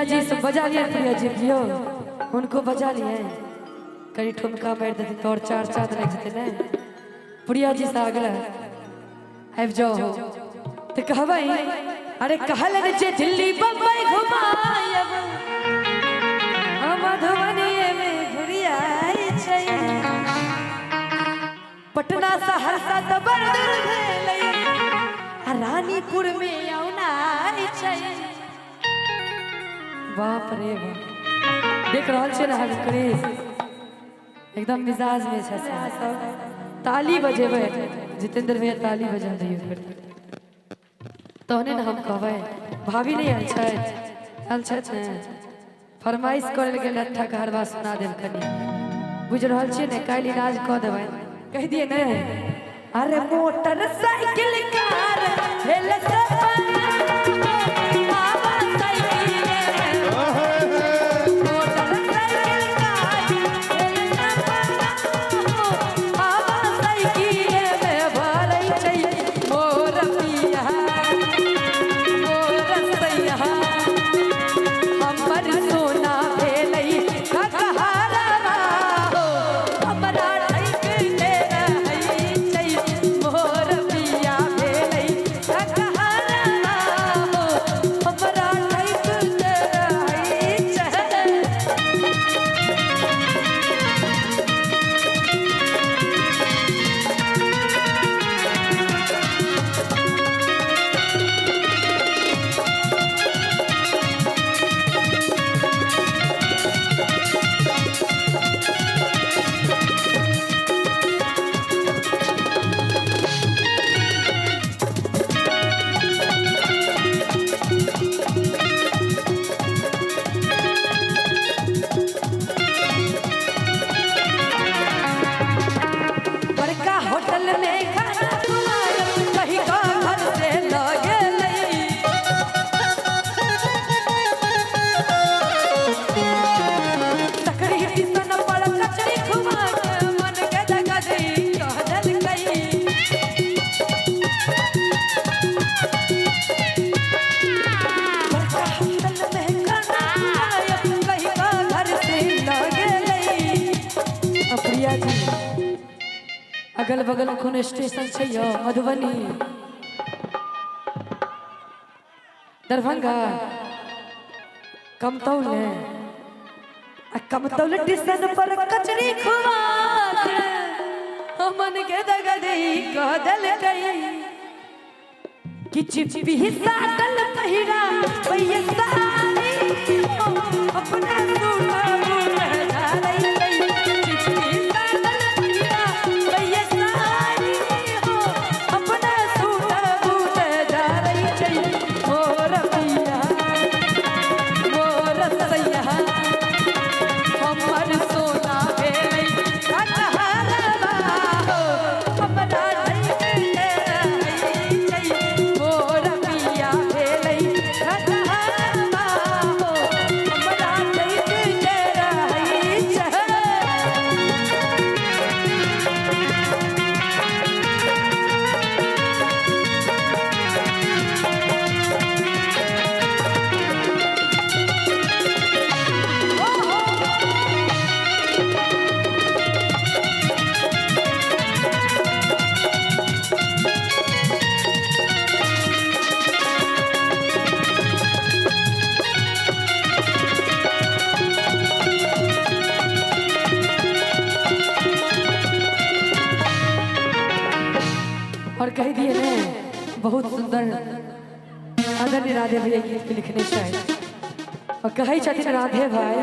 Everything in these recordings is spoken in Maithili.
प्रिया जी से बजा लिए, प्रिया जी कियो हुनको बजा लिए, कनी ठुमका मारि देथिन तऽ और चार चाँद लागि जेतै ने। प्रिया जी से अगला आबि जाओ हो तऽ कहबै, अरे कहलन जे दिल्ली बम्बई घुमायब, हम मधुबनीये में घुरियाइ छै। पटना सहरसा तऽ बड़ दूर भेलै, आ रानीपुर में औनाइ छै। बाप रे बाप, देख रहल छियै ने अहाँ क्रेज एकदम मिजाज में छै सब। ताली बजेबै जितेंद्र भैया, ताली बजा दियौ फेर तहने ने हम कहबै। भाभी नहि आयल छथि? आयल छथि ने? फरमाइश करै लए गेल लट्ठा कहरबा सुना देब कनि। बुझि रहल छियै ने, काल्हि इलाज कऽ देबै, कहि दियै ने। अरे मोटर साइकिल कार भेल सपना, आवा साइकिल में। मोटर साइकिल कार भेल सपना, आवा साइकिल में भरै छै मोर पिया मोर सैया। हमर सोना भेलै खगहारवा हो, हमरा ठैक के रहै छै। मोर पिया भेलै खगहारवा हो, हमरा ठैक के रहै छै। बड़का होटल में खाना खुआयब, कही का घर से लऽ गेलै। सकरी टिसन पर कचरी खुआ के मन के जगदी कह देलकै। बड़का होटल में खाना खुआयब, कही का घर से लऽ गेलै। आ प्रिया जी, अगल बगल कोनो स्टेशन छै यौ? मधुबनी, दरभंगा, कमतौल ने? आ कमतौल स्टेशन पर कचरी खुआ के हमन के दगदी कह देलकै कि चिप्पी साटल पहिरा भैया सारी हो, अपना सूट बूट झारै छै। चिप्पी साटल पहिरा भैया सारी हो, अपना सूट बूट झारै छै। मोर पिया मोर सैया, हमर सोना भेलै कटहरवा हो, हमरा ठैक के रहै छै। मोर पिया भेलै कटहरवा हो, हमरा ठैक के रहै छै। और कह दिए ने, बहुत सुंदर आदरणीय राधे भैया गीत के लिखने छथि। और कहै छथिन राधे भाई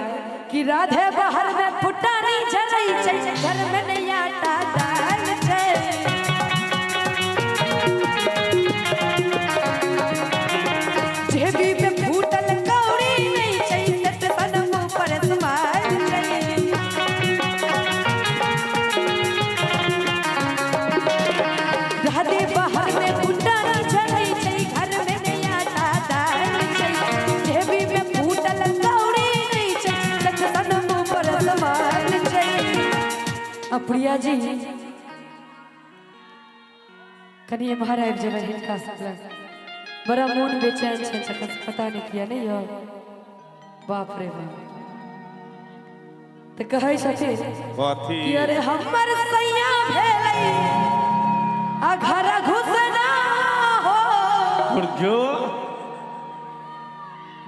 कि राधे बाहर में फुटानी झरै छै, घर में नहीं आटा दाल छै। जेबी में फूटल कौड़ी नहीं छै, सेठ सन मुँह पर स्माइल छै। राधे बाहर में फुटानी झरै छै, घर में नहीं आटा दाल छै। जेबी में फूटल कौड़ी नहीं छै, सेठ सन मुँह पर स्माइल छै। आ प्रिया जी, कनि एम्हर आबि जेबै हिनका सब लग। बड़ा मोन बेचैन छै तखन से, पता नहि किया नहि यौ। बाप रे बाप। तऽ कहै छथिन कथी? कि अरे हमर सैया भेलै आ घर घुसना हो, जो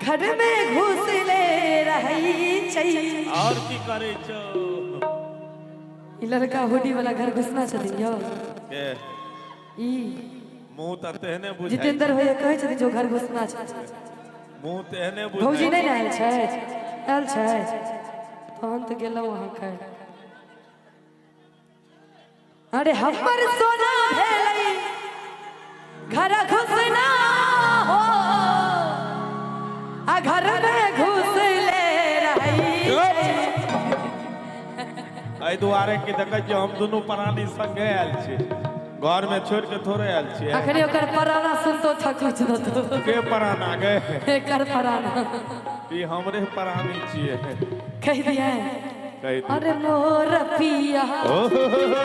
घर में घुसले रहै छै। और की करै छौ? ई लड़का हुडी वाला घर घुसना छथिन यौ। के? ई मुँह तऽ तेहने बुझाइ। जितेंद्र भैया कहै छथिन जो घर घुसना छै। मुँह तेहने बुझाइ। भौजी नहि ने आयल छै? आयल छै तहन तऽ गेलहुँ अहाँ खाय। अरे हमर सोना भेलै घर घुसना हो, आ घर में घुसले रहै छै। एहि दुआरे कि देखै छियै हम दुनू प्राणी संगे आयल छी, घर में छोड़ के थोड़े आयल छियै। अखने ओकर पराना सुनतो थकुच देतो। के पराना गे? एकर पराना। ई हमरे प्राणी छियै। कहि दिया। कहि दियै। अरे मोर पिया। ओ हो हो हो।